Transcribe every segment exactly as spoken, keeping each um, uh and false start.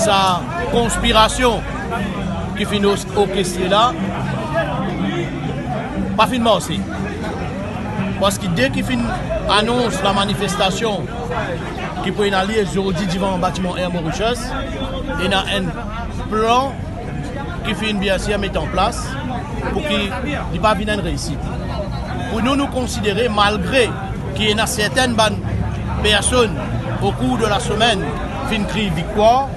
Sa konspirasion ki finn os-, orkestre la, pa finn marse. Parski de ki finn anons lamanifestasion ki pou ena lie zordi divan batiman Air Mauritius, ena enn plan ki finn biensir met an plas pou ki li pa vinn enn reisit. Pou nou, nou konsidere, malgre ki ena sertenn bann personn okour de lasemenn finn kriy viktwar,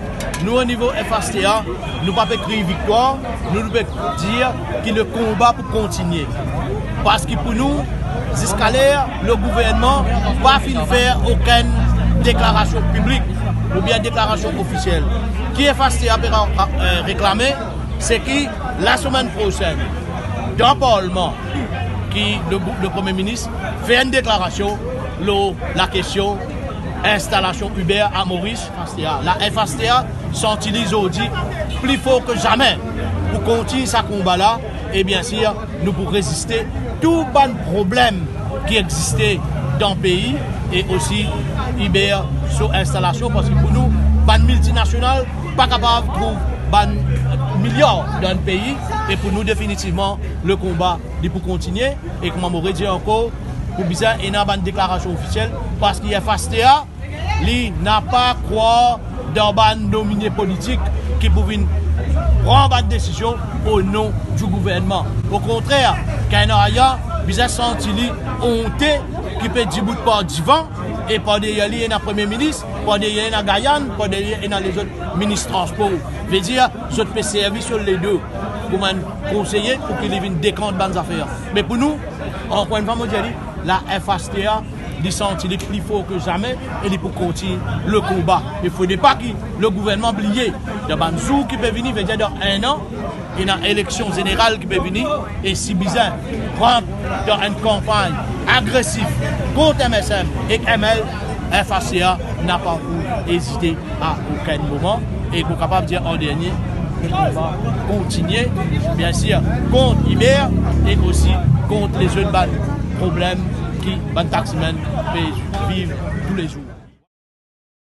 nou, o nivo F H T A, nou pa pe kriy viktwar, nou, nou pe dir ki le konba pou kontigne. Parski pou nou, ziska ler le gouvernman pa finn fer okenn deklarasion piblik oubien deklarasion ofisiel, ki F H T A pe ra-, ra-, eh, reklame, se ki lasemenn prosenn, dan Parlman, ki le gou-, le Premie Minis fer enn deklarasion lor lakestion instalasion Uber a Moris. F H T A, la F H T A santi li zordi pli for ki zame pou kontign sa konba la, e biensir, nou pou reziste tou bann problem ki existe dan pei, e osi Uber so instalasion, parski pou nou, bann miltinasional pa kapav trouv bann miliar dan pei, e pou nou, definitivman, le konba, li pou kontigne, e kouma mo redir ankor, pou bizin ena bann deklarasion ofisiel, parski F H T A, li napa krwar dan bann nomine politik ki pou vinn pran bann desizion o non di gouvernman. Okontrer, Kanaria bizin santi li onte ki pe dibout par divan, e par deryer li ena Premie Minis, par deryer ena Guyane, par deryer ena lezot minis transpor. Vedir, zot pe servi so ledo kouma enn konseye pou ki li vinn dekant bann zafer. Me pou nou, ankor enn fwa, mo dir li, la F H T A, li santi li pli for ki zame e li pou kontign le konba. Me fode pa ki le gouvernman bliye, dan bann zour ki pe vini, vedir dan enn an, ena eleksion zeneral ki pe vini, e si bizin pran dan enn kanpagn agresif kont M S M ek M L, F H T A napa pou ezite a okenn moman, e mo kapav dir an dernie, le konba kontigne, biensir, kont Uber e osi kont lezot bann problem ki bann taximenn pe viv toulezour.